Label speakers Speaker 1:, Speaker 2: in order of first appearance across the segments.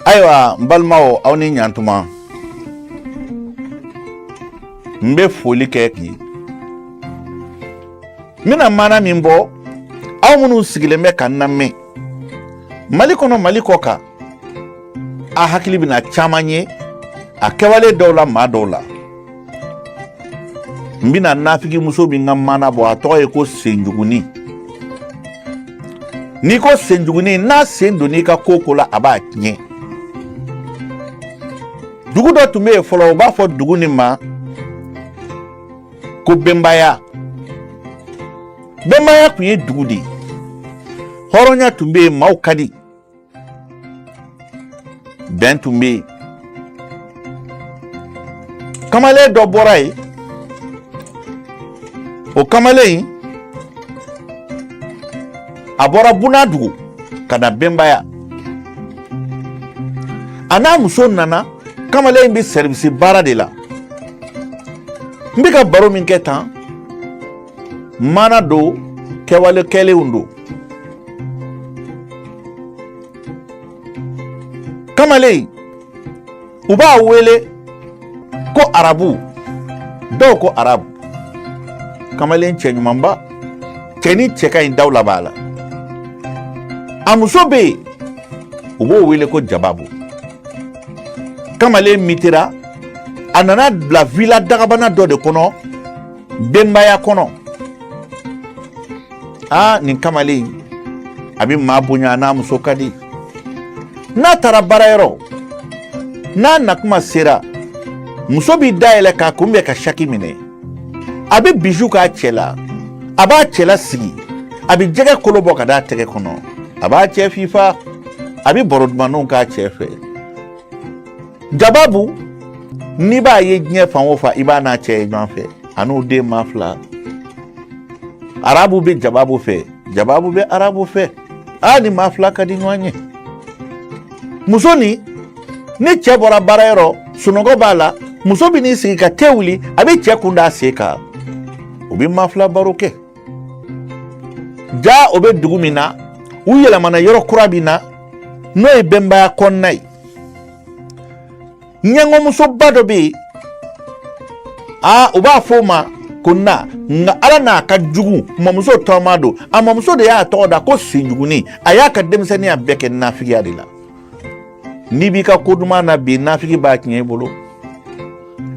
Speaker 1: Ayiwa, n balimaw, aw ni ɲantuma. N bɛ foli kɛ bi. N bɛna maana min bɔ, aw minnu sigilen bɛ ka n lamɛn Mali kɔnɔ, Mali kɔ kan, a hakili bɛna caman ye a kɛwale dɔw la, maa dɔw la. N bɛna nafigimuso min ka maana bɔ, a tɔgɔ ye ko Senjuguni. N'i ko Senjuguni, n'a sen donn'i ka ko ko la, a b'a tiɲɛ. Dugu dɔ tun bɛ yen fɔlɔ, u b'a fɔ dugu nin ma ko Benbaya. Benbaya tun ye dugu de ye, hɔrɔnya tun bɛ yen, maaw ka di, bɛn tun bɛ yen. Kamalen dɔ bɔra yen. O kamalen in, a bɔra Bunadugu ka na Benbaya. A n'a muso nana. Kamalen in bɛ sɛribisi baara de la. N bɛ ka baro min kɛ tan, maana don, kɛwale kɛlenw don. Kamalen, u b'a wele ko Arabu, dɔw ko Arabu. Kamalen cɛ ɲumanba, cɛ ni cɛ ka ɲi, dawula b'a la. A muso bɛ yen, u b'o wele ko Jababu. Kamalen mitera, a nana bila vila dagabana dɔ de kɔnɔ Benbaya kɔnɔ. Aa, nin kamalen, a bɛ maa bonya, a n'a muso ka di. N'a taara baarayɔrɔ, n'a nakuma sera, muso b'i dayɛlɛ k'a kunbɛn ka saki minɛ. A bɛ biju k'a cɛ la, a b'a cɛ lasigi, a bɛ jɛgɛ kolo bɔ ka d'a tɛgɛ kɔnɔ, a b'a cɛ fifa, a bɛ baro dumanninw k'a cɛ fɛ. Jababu, n'i b'a ye diɲɛ fan o fan, i b'a n'a cɛ ye ɲɔgɔn fɛ, a n'u den maa fila. Arabu bɛ Jababu fɛ, Jababu bɛ Arabu fɛ. Aa, ni maa fila ka di ɲɔgɔn ye. Muso ni ni cɛ bɔra baarayɔrɔ, sunɔgɔ b'a la, muso bɛ n'i sigi ka te wuli, a bɛ cɛ kun d'a sen kan, u bɛ maa fila baro kɛ. Ja, o bɛ dugu min na, u yɛlɛmana yɔrɔ kura min na, n'o ye Benbaya kɔnɔna ye, ɲɛngɔmusoba dɔ bɛ yen. Aa, u b'a fɔ o ma ko na, nka ala n'a ka jugu, mamuso tɔgɔma don. A mamuso de y'a tɔgɔ da ko Senjuguni. A y'a ka denmisɛnninya bɛɛ kɛ nafigiya de la. N'i b'i ka ko duman na bi, nafigi b'a tiɲɛ i bolo.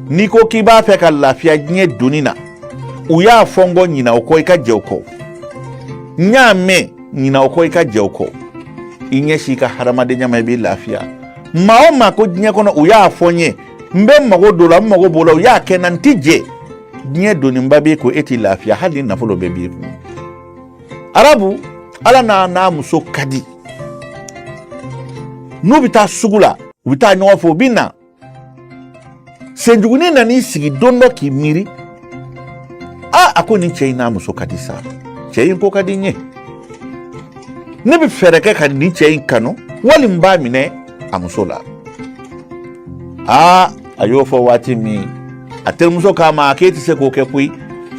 Speaker 1: N'i ko k'i b'a fɛ ka lafiya diɲɛ doni na, u y'a fɔ n kɔ, ɲinɛ o kɔ, i ka jɛ o kɔ. N y'a mɛn, ɲinɛ o kɔ, i ka jɛ o kɔ. I ɲɛsin i ka hadamadenya ma, i b'i lafiya. Maa o maa ko diɲɛ kɔnɔ, u y'a fɔ n ye, n bɛ n mago don la, n mago b'o la, u y'a kɛ n na, n ti jɛ, diɲɛ doniba b'i kun, e t'i lafiya hali ni nafolo bɛɛ b'i kun. Arabu, ala n'a n'a muso ka di. N'u bɛ taa sugu la, u bɛ taa ɲɔgɔn fɛ, u bɛ na. Senjuguni nan'i sigi don dɔ k'i miiri. A a ko nin cɛ in n'a muso ka di sa, cɛ in ko ka di n ye, ne bɛ fɛɛrɛ kɛ ka nin cɛ in kanu, wali n b'a minɛ a muso la. Aa, a y'o fɔ waati min, a terimuso k'a ma k'e tɛ se k'o kɛ koyi.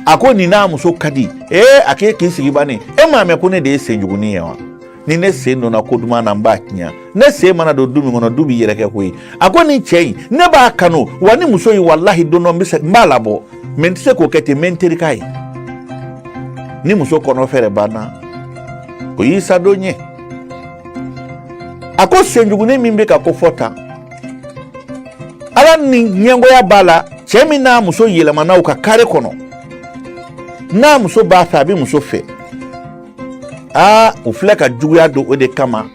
Speaker 1: A ko nin n'a muso ka di. Ee, a k'e k'i sigi bani, e m'a mɛn ko ne de ye senjuguni ye wa? Ni ne sen donna ko duman na, n b'a tiɲɛ. Ne sen mana don du min kɔnɔ, du b'i yɛrɛkɛ koyi. A ko nin cɛ in, ne b'a kanu wa, ni muso in, walahi, don dɔ n bɛ se n b'a labɔ, mɛ n tɛ se k'o kɛ ten, n bɛ n teri k'a ye. Ni muso kɔnɔ fɛrɛ banna, o y'i sadon ye. A ko senjuguni min bɛ ka ko fɔ tan, ala ni ɲɛngoya b'a la. Cɛ min n'a muso yɛlɛmana u ka kare kɔnɔ, n'a muso b'a fɛ, a bɛ muso fɛ. Aa, u filɛ ka juguya don o de kama.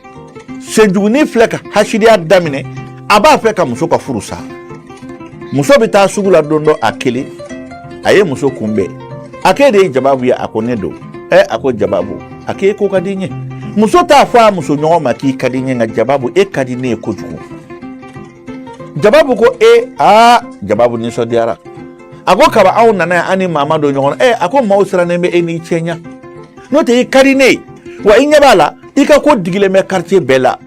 Speaker 1: Senjuguni filɛ ka hasidiya daminɛ, a b'a fɛ ka muso ka furu sa. Muso bɛ taa sugu la don dɔ a kelen, a ye muso kunbɛn. A k'e de ye Jababu ye? A ko ne don. Ɛ, a ko Jababu, a k'e ko ka di n ye. Muso t'a fɔ a muso ɲɔgɔn ma k'i ka di n ye, nka Jababu, e ka di ne ye kojugu. Jababu ko e. Aa, Jababu nisɔndiyara. A ko kaba anw nana yan, an ni maa ma don ɲɔgɔn na. Ɛ, a ko maaw sirannen bɛ e n'i cɛ ɲɛ, n'o tɛ i ka di ne ye wa. I ɲɛ b'a la, i ka ko digilen bɛ quartier bɛɛ la.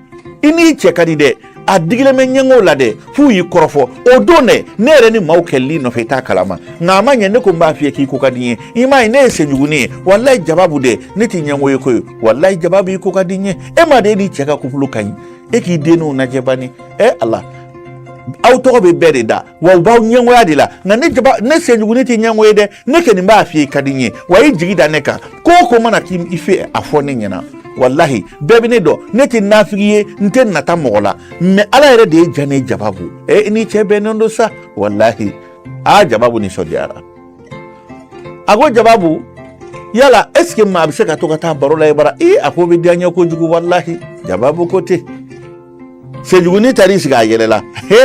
Speaker 1: I n'i cɛ ka di dɛ, a digilen bɛ ɲɛngow la dɛ, f'u y'i kɔrɔfɔ o don dɛ. Ne yɛrɛ ni maaw kɛlɛli nɔfɛ, i t'a kalama, nka a ma ɲɛ. Ne ko n b'a f'i ye k'i ko ka di n ye. I m'a ye, ne ye senjuguni ye. Walayi Jababu dɛ, ne t'i ɲɛngo ye koyi. Walayi Jababu, i ko ka di n ye. E m'a dɔn e n'i cɛ ka kupulu ka ɲi. E k'i denninw lajɛ bani. E Ala, aw tɔgɔ bɛ bɛɛ de da wa, u b'aw ɲɛngoya de la. Nka ne jaba, ne senjuguni tɛ ɲɛngo ye dɛ. Ne kɔni b'a f'i ye, i ka di n ye wa, i jigi da ne kan. Ko o ko mana k'i fɛ, a fɔ ne ɲɛna. Walahi, bɛɛ bɛ ne dɔn, ne tɛ nafigi ye, n tɛ nata mɔgɔ la, mais Ala yɛrɛ de ye ja ne Jababu. E ni cɛ bɛnnen don sa, walahi. Aa, Jababu nisɔndiyara. A ko Jababu, yala est ce que maa bɛ se ka to ka taa baro la i bara? Ee, a ko bɛ diya n ye kojugu, walahi. Jababu ko ten. Senjuguni taar'i sigi, a yɛlɛla. He,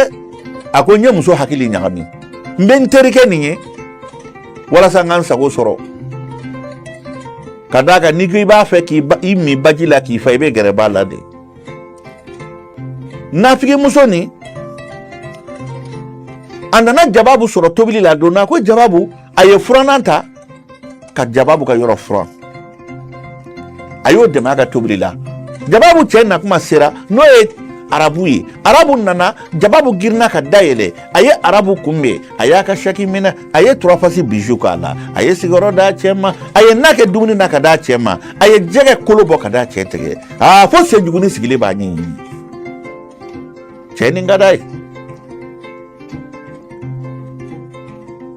Speaker 1: a ko n ye muso hakili ɲagami, n bɛ n terikɛ nin ye walasa n ka n sago sɔrɔ. Ka d'a kan n'i ko i b'a fɛ k'i min baji la k'i fa, i bɛ gɛrɛ ba la de. Nafigimuso nin, a nana Jababu sɔrɔ tobili la don na. Ko Jababu, a ye furannan ta ka Jababu ka yɔrɔ furan, a y'o dɛmɛ a ka tobili la. Jababu cɛ nakuma sera, n'o ye Arabu ye. Arabu nana, Jababu girinna ka da yɛlɛ, a ye Arabu kunbɛn, a y'a ka saki minɛ, a ye turafasi biju k'a la, a ye sigiyɔrɔ d'a cɛ ma, a ye na kɛ dumuni na ka d'a cɛ ma, a ye jɛgɛ kolo bɔ ka d'a cɛ tigɛ. Aa, fo senjuguni sigilen b'a ɲɛɲini. Cɛ nin ka d'a ye.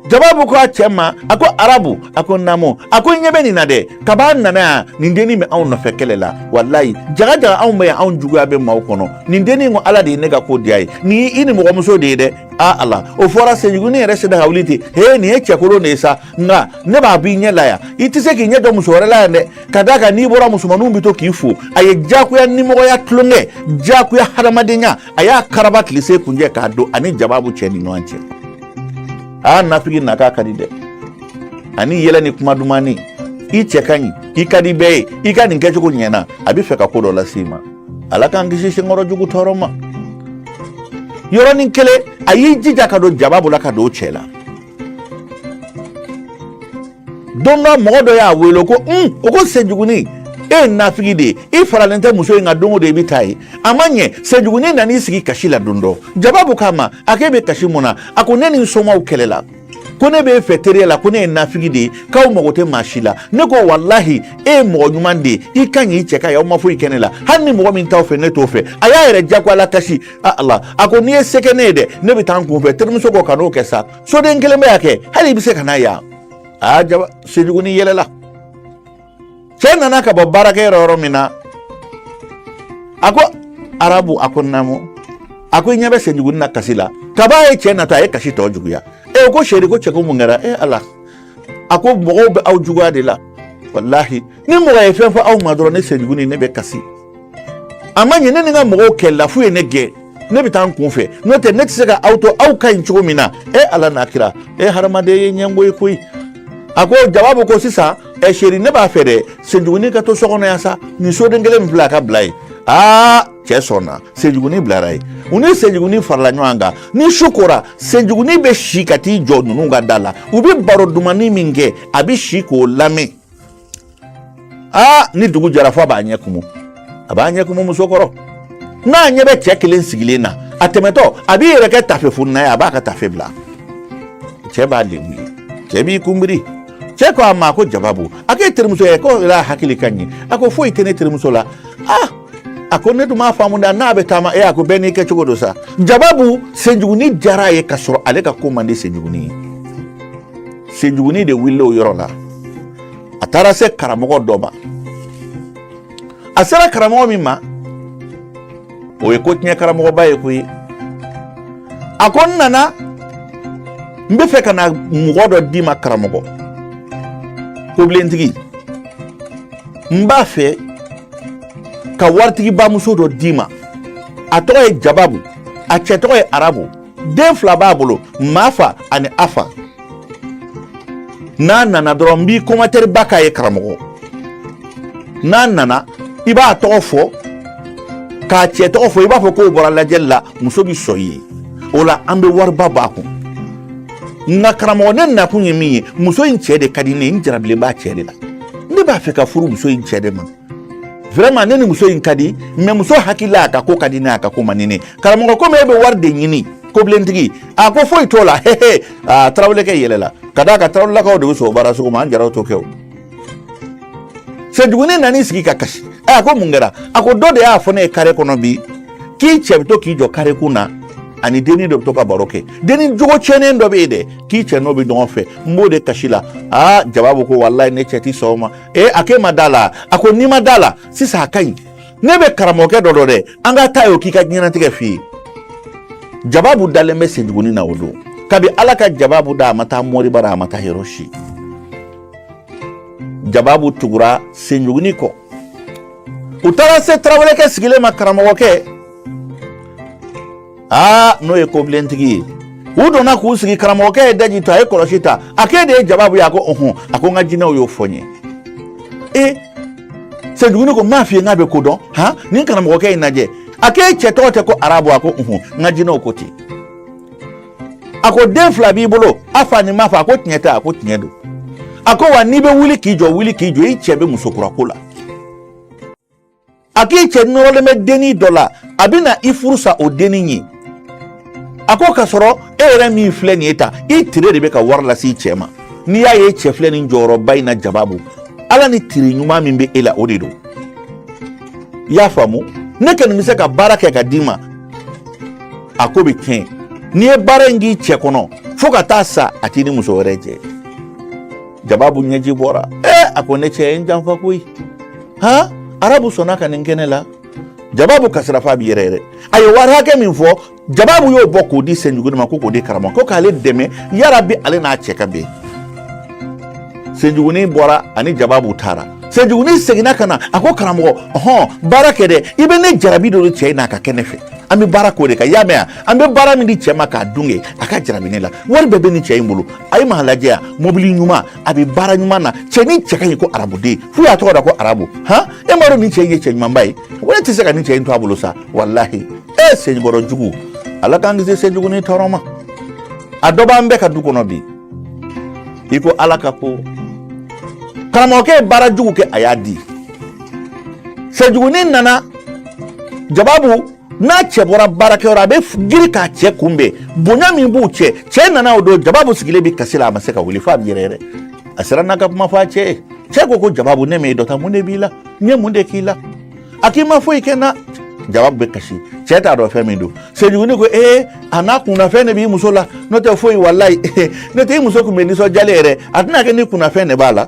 Speaker 1: Jababu ko a cɛ ma, a ko Arabu, a ko naamu. A ko n ɲɛ bɛ nin na dɛ, kab'a nana yan, nin dennin bɛ anw nɔfɛ kɛlɛ la. Walayi, jaga jaga anw bɛ yan, anw juguya bɛ maaw kɔnɔ. Nin dennin ko Ala de ye ne ka ko diya ye. Nin i ni mɔgɔmuso de ye dɛ. Aa Ala, o fɔra, senjuguni yɛrɛ sera ka wuli ten. He, nin ye cɛkolon de ye sa, nka ne b'a b'i ɲɛ la yan, i tɛ se k'i ɲɛ jɔ muso wɛrɛ la yan dɛ. Ka d'a kan n'i bɔra, musomaninw bɛ to k'i fo. A ye diyagoya nimɔgɔya tulonkɛ, diyagoya hadamadenya, a y'a karaba tilise kunjɛ k'a don ani Jababu cɛ ni ɲɔgɔn cɛ. Aa, nafigi na k'a ka di dɛ, ani yɛlɛ ni kuma dumanni. I cɛ ka ɲi, i ka di bɛɛ ye, i ka nin kɛcogo ɲɛna. A bɛ fɛ ka ko dɔ lase i ma. Ala k'an kisi senkɔrɔ jugu tɔɔrɔ ma. Yɔrɔnin kelen, a y'i jija ka don Jababu la, ka don cɛ la. Don dɔ, mɔgɔ dɔ y'a wele ko un, o ko senjuguni, e ye nafigi de ye, i faralen tɛ muso in kan, don o don i bɛ taa ye. A ma ɲɛ, senjuguni nan'i sigi kasi la don dɔ. Jababu k'a ma, a k'e bɛ kasi mun na? A ko ne ni n somaw kɛlɛla, ko ne b'e fɛ teriya la, ko ne ye nafigi de ye, k'aw mago tɛ maa si la. Ne ko walahi, e ye mɔgɔ ɲuman de ye, i ka ɲi, i cɛ ka ɲi, aw ma foyi kɛ ne la. Hali ni mɔgɔ min t'aw fɛ, ne t'o fɛ. A y'a yɛrɛ jagoya la kasi. A Ala, a ko n'i ye se kɛ ne ye dɛ, ne bɛ taa n kun fɛ. Terimuso ko kan'o kɛ sa, soden kelen bɛ yan kɛ, hali i bɛ se ka na yan. Aa, jaba sejuguni yɛlɛla. Cɛ nana ka bɔ baarakɛyɔrɔ yɔrɔ min na, a ko Arabu, a ko naamu. A ko i ɲɛ bɛ senjuguni na kasi la. Kab'a ye cɛ natɔ, a ye kasi tɔ juguya. E ko chéri, ko cɛ, ko mun kɛra? E Ala, a ko mɔgɔw bɛ aw juguya de la. Walahi, ni mɔgɔ ye fɛn fɔ aw ma dɔrɔn, ne senjuguni, ne bɛ kasi. A ma ɲɛ, ne ni n ka mɔgɔw kɛlɛla f'u ye ne gɛn, ne bɛ taa n kun fɛ, n'o tɛ ne tɛ se ka aw to aw ka ɲi cogo min na. E Ala n'a kira, e hadamaden ye ɲɛngo ye koyi. A ko Jababu ko sisan, ɛ chéri, ne b'a fɛ dɛ, senjuguni ka to so kɔnɔ yan sa, nin soden kelen min filɛ, a ka bila yen. Aa, cɛ sɔnna, senjuguni bilara yen. U ni senjuguni farala ɲɔgɔn kan. Ni su kora, senjuguni bɛ si ka t'i jɔ ninnu ka da la, u bɛ baro dumanni min kɛ, a bɛ si k'o lamɛn. Aa, ni dugu jɛra, fo a b'a ɲɛ kumu, a b'a ɲɛ kumu muso kɔrɔ. N'a ɲɛ bɛ cɛ kelen sigilen na, a tɛmɛtɔ, a b'i yɛrɛ kɛ tafe fununa ye, a b'a ka tafe bila. Cɛ b'a lebu ye, cɛ b'i kunbiri. Cɛ ko a ma ko Jababu, a k'e terimuso ye ko la hakili ka ɲi. A ko foyi tɛ ne terimuso la. Aa, a ko ne dun m'a faamu dɛ, n'a bɛ taama. E, a ko bɛɛ n'i kɛcogo don sa. Jababu, senjuguni diyara a ye ka sɔrɔ ale ka ko man di senjuguni ye. Senjuguni de wulila o yɔrɔ la, a taara se karamɔgɔ dɔ ma. A sera karamɔgɔ min ma, o ye ko tiɲɛ karamɔgɔba ye koyi. A ko n nana, n bɛ fɛ ka na mɔgɔ dɔ d'i ma, karamɔgɔ kobilentigi. N b'a fɛ ka waritigibamuso dɔ d'i ma, a tɔgɔ ye Jababu, a cɛ tɔgɔ ye Arabu, den fila b'a bolo, Mafa ani Afa. N'a nana dɔrɔn, n b'i kɔmatɛriba k'a ye. Karamɔgɔ, n'a nana, i b'a tɔgɔ fɔ k'a cɛ tɔgɔ fɔ, i b'a fɔ k'o bɔra lajɛli la, muso bɛ sɔn i ye. O la an bɛ wariba bɔ a kun. Nka karamɔgɔ, ne nakun ye min ye, muso in cɛ de ka di ne ye, n jarabilen b'a cɛ de la, ne b'a fɛ ka furu muso in cɛ de ma. Vraiment, ne ni muso in ka di, mais muso hakili la, a ka ko ka di ne, a ka ko man di ne. Karamɔgɔ, komi e bɛ wari de ɲini, kobilentigi, a ko foyi t'o la. Hehe, a tarawelekɛ yɛlɛla. Ka d'a kan tarawelelakaw de bɛ sɔn o baara sugu ma, an jaraw t'o kɛ. O sɛjuguni nan'i sigi ka kasi. A ko mun kɛra? A ko dɔ de y'a fɔ ne ye kare kɔnɔ bi. K'i cɛ bɛ to k'i jɔ karekun na, ani dennin dɔ bɛ to ka baro kɛ, dennin jogo tiɲɛnen dɔ bɛ yen dɛ, k'i cɛ n'o bɛ ɲɔgɔn fɛ, n b'o de kasi la. Aa, Jababu ko walayi ne cɛ ti sɔn o ma. Ee, a k'e ma da la? A ko n'i ma da la sisan, a ka ɲi, ne bɛ karamɔgɔkɛ dɔ dɔn dɛ, an ka taa yen, o k'i ka diɲɛnatigɛ f'i ye. Jababu dalen bɛ Senjuguni na o don. Kabi Ala ka Jababu da, a ma taa moriba la, a ma taa yɔrɔ si. Jababu tugura Senjuguni kɔ, u taara se tarawelekɛ sigilen ma, karamɔgɔkɛ, aa, n'o ye kobilentigi ye. U donna k'u sigi, karamɔgɔkɛ ye daji to, a ye kɔlɔsi ta. A k'e de ye Jababu ye? A ko ɔhɔn. A ko n ka jinɛw y'o fɔ n ye. E, Senjuguni ko n m'a f'i ye n k'a bɛ ko dɔn han, nin karamɔgɔkɛ in lajɛ. A k'e cɛ tɔgɔ tɛ ko Arabu? A ko ɔhɔn, n ka jinɛw ko ten. A ko den fila b'i bolo, a fa ni ma fa. A ko tiɲɛ tɛ? A ko tiɲɛ don. A ko wa n'i bɛ wuli k'i jɔ, wuli k'i jɔ, i cɛ bɛ musokura ko la. A k'i cɛ nɔrɔlen bɛ dennin dɔ la, a bɛna i furu sa o dennin ye. A ko k'a sɔrɔ e yɛrɛ min filɛ nin ye tan, i tere de bɛ ka wari lase i cɛ ma. N'i y'a ye cɛ filɛ nin jɔyɔrɔba in na, Jababu, Ala ni tere ɲuman min bɛ e la, o de don. I y'a faamu? Ne kɔni bɛ se ka baara kɛ ka d'i ma, a ko bɛ tiɲɛ. N'i ye baara in k'i cɛ kɔnɔ fo ka taa sa, a t'i ni muso wɛrɛ jɛ. Jababu ɲɛji bɔra. Ee, a ko ne cɛ ye n janfa koyi. Han, Arabu sɔnna ka nin kɛ ne la. Jababu kasira f'a b'i yɛrɛ yɛrɛ. A ye wari hakɛ min fɔ, Jababu y'o bɔ k'o di Senjuguni ma, ko k'o di karamɔgɔ, ko k'ale dɛmɛ yarabi ale n'a cɛ ka bɛn. Senjuguni bɔra, ani Jababu taara. Senjuguni seginna ka na, a ko karamɔgɔ, ɔhɔn, baara kɛ dɛ, i bɛ ne jarabi dɔ cɛ in n'a ka kɛ ne fɛ, an bɛ baara k'o de kan, i y'a mɛn yan? An bɛ baara min di cɛ ma k'a dun kɛ, a ka jarabi ne la. Wari bɛɛ bɛ nin cɛ in bolo, a ye maa lajɛ yan, mobili ɲuman, a bɛ baara ɲuman na, cɛ ni cɛ ka ɲi ko arabuden, f'u y'a tɔgɔ da ko Arabu. Han, e m'a dɔn nin cɛ in ye cɛ ɲumanba ye? Ko ne tɛ se ka nin cɛ in to a bolo sa, walahi. E, senkɔrɔ jugu, Ala k'an kisi senjuguni tɔɔrɔ ma. A dɔ b'an bɛɛ ka du kɔnɔ bi. I ko Ala ka ko, karamɔgɔkɛ ye baara jugu kɛ, a y'a di. Senjuguni nana, Jababu n'a cɛ bɔra baarakɛyɔrɔ, a bɛ giri k'a cɛ kunbɛn, bonya min b'u cɛ. Cɛ nana o don, Jababu sigilen bɛ kasi la, a ma se ka wuli f'a bɛ yɛrɛ yɛrɛ. A sera n'a ka kuma fɔ a cɛ ye. Cɛ ko ko Jababu, ne m'e dɔ ta, mun de b'i la? N ye mun de k'i la? A k'i ma foyi kɛ n na. Jababu bɛ kasi, cɛ t'a dɔn fɛn min don. Senjuguni ko ee, a n'a kunnafɛn de b'i muso la, n'o tɛ foyi, walayi, n'o tɛ i muso tun bɛ nisɔndiyalen yɛrɛ, a tɛna kɛ ni kunnafɛn de b'a la.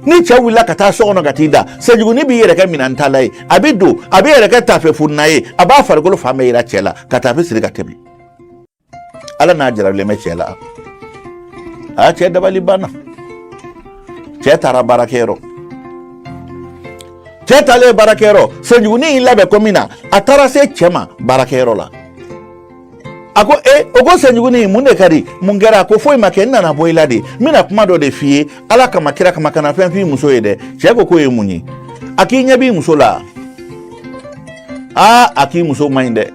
Speaker 1: Ni cɛ wulila ka taa so kɔnɔ ka t'i da, Senjuguni b'i yɛrɛ kɛ minɛntala ye, a bɛ don, a bɛ yɛrɛ kɛ tafe funna ye, a b'a farikolo fan bɛɛ yira cɛ la, ka tafe siri ka tɛmɛ. Ala n'a jarabilen bɛ cɛ la. A cɛ dabali banna. Cɛ taara baarakɛyɔrɔ. Cɛ taalen baarakɛyɔrɔ, Senjuguni y'i labɛn ko min na, a taara se cɛ ma baarakɛyɔrɔ la. A ko e, o ko Senjuguni, mun de ka di? Mun kɛra? A ko foyi ma kɛ, n nana bɔ i la de, n bɛna kuma dɔ de f'i ye, Ala kama, kira kama, kana fɛn f'i muso ye dɛ. Cɛ ko k'o ye mun ye? A k'i ɲɛ b'i muso la. Aa, a k'i muso man ɲi dɛ.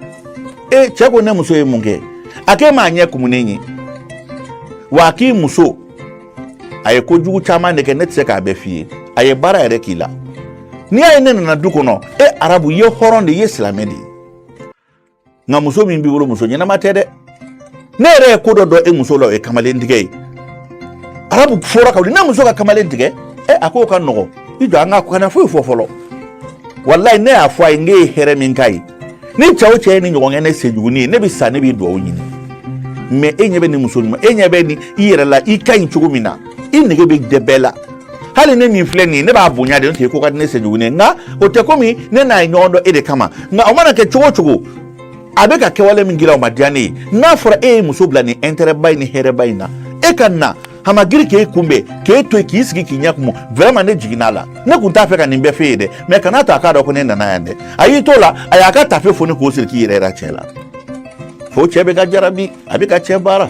Speaker 1: E, cɛ ko ne muso ye mun kɛ? A k'e m'a ɲɛ kumunen ye wa? A k'i muso, a ye kojugu caman de kɛ, ne tɛ se k'a bɛɛ f'i ye. A ye baara yɛrɛ k'i la. N'i y'a ye ne nana du kɔnɔ, e Arabu, i ye hɔrɔn de ye, i ye silamɛ de ye, nka muso min b'i bolo, muso ɲɛnama tɛ dɛ. Ne yɛrɛ ye ko dɔ dɔn e muso la, o ye kamalen tigɛ ye. Arabu fɔra ka wuli, ne muso ka kamalen tigɛ? Ɛ, a k'o ka nɔgɔ, i jɔ, an ka kana foyi fɔ fɔlɔ. Walayi, ne y'a fɔ a ye n k'e ye hɛrɛ min k'a ye, ni cɛ o cɛ ye ni ɲɔgɔn kɛ ne Senjuguni ye, ne bɛ sa, ne b'i duwawu ɲini. Mɛ e ɲɛ bɛ nin muso ɲuman, e ɲɛ bɛ nin i yɛrɛ la, i ka ɲi cogo min na, i nege bɛ dɛ bɛɛ la. Hali ne min filɛ nin ye, ne b'a bonya de, n'o tɛ ko ka di ne Senjuguni ye, nka o tɛ komi ne n'a ye ɲɔgɔn dɔn e de kama. Nka o mana kɛ cogo o cogo, a bɛ ka kɛwale min k'i la, o ma diya ne ye. N'a fɔra e ye muso bila nin intérêt ba in ni hɛrɛ ba in na, e ka na hamagiri k'e kunbɛn, k'e to yen, k'i sigi k'i ɲɛ kumu, vraiment ne jiginna a la. Ne kun t'a fɛ ka nin bɛɛ f'e ye dɛ, mɛ kana to a k'a dɔn ko ne nana yan dɛ. A y'i to la, a y'a ka tafe foni k'o siri k'i yɛrɛ yira cɛ la, fo cɛ bɛ ka jarabi, a bɛ ka cɛ baara.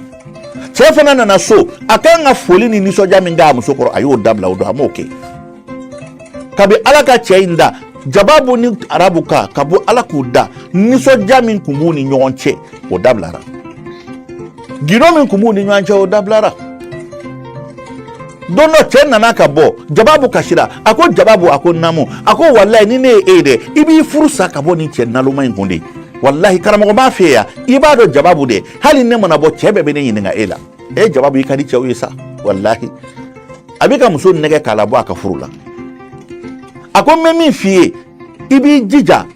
Speaker 1: Cɛ fana nana so, a kan ka foli ni nisɔndiya min k'a muso kɔrɔ, a y'o dabila o don, a m'o kɛ. Kabi Ala ka cɛ in da, Jababu ni Arabu ka ka bɔ Ala k'u da, nisɔndiya min kun b'u ni ɲɔgɔn cɛ, o dabilara. Gindo min kun b'u ni ɲɔgɔn cɛ, o dabilara. Don dɔ, cɛ nana ka bɔ, Jababu kasira. A ko Jababu, a ko naamu. A ko walayi, ni ne ye e ye dɛ, i b'i furu sa ka bɔ nin cɛ naloma in kun de. Walahi, karamɔgɔ b'a fɛ yan, i b'a dɔn Jababu dɛ, hali ne mana bɔ, cɛ bɛɛ bɛ ne ɲininka e la. E Jababu, i ka di cɛw ye sa, walahi. A bɛ ka muso nɛgɛ k'a labɔ a ka furu la. A ko n bɛ min f'i ye, i b'i jija,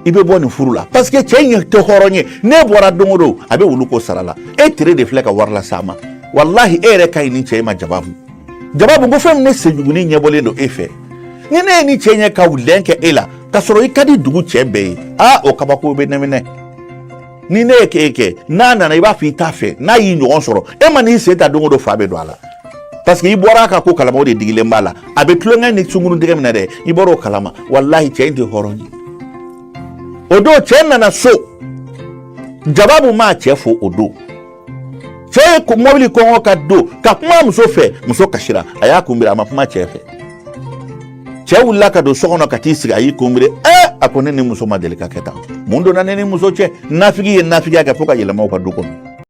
Speaker 1: I bɛ bɔ nin furu la, parce que cɛ in tɛ hɔrɔn ye. N'e bɔra don o don, a bɛ wulu ko sara la. E tere de filɛ ka wari las'a ma. Walahi, e yɛrɛ ka ɲi ni cɛ in ma. Jababu, Jababu ko fɛn min, ne Senjugunin ɲɛbɔlen don e fɛ. Ni ne ye ni cɛ ɲɛ ka lɛn kɛ e la, ka sɔrɔ i ka di dugu cɛ bɛɛ ye, aa, o kabako bɛ ne minɛ. Ni ne ye k'e kɛ, n'a nana, i b'a fɔ i t'a fɛ. N'a y'i ɲɔgɔn sɔrɔ, e ma n'i sen ta don o don, fa bɛ don a la, parce que i bɔra a ka ko kalama. O de digilen b'a la. A bɛ tulonkɛ ni sunkurun tigɛ min na dɛ, i bɔra o kalama. Walahi, cɛ in tɛ hɔrɔn ye. O don, cɛ nana so, Jababu m'a cɛ fo. O don, cɛ ye mɔbili kɔngɔ ka don ka kuma muso fɛ. Muso kasira, a y'a kunbiri, a ma kuma cɛ fɛ. Cɛ wulila ka don so kɔnɔ ka t'i sigi, a y'i kunbiri. Ɛ, a ko ne ni muso ma deli ka kɛ tan. Mun donna ne ni muso cɛ? Nafigi ye nafigiya kɛ fo ka yɛlɛma u ka du kɔnɔ.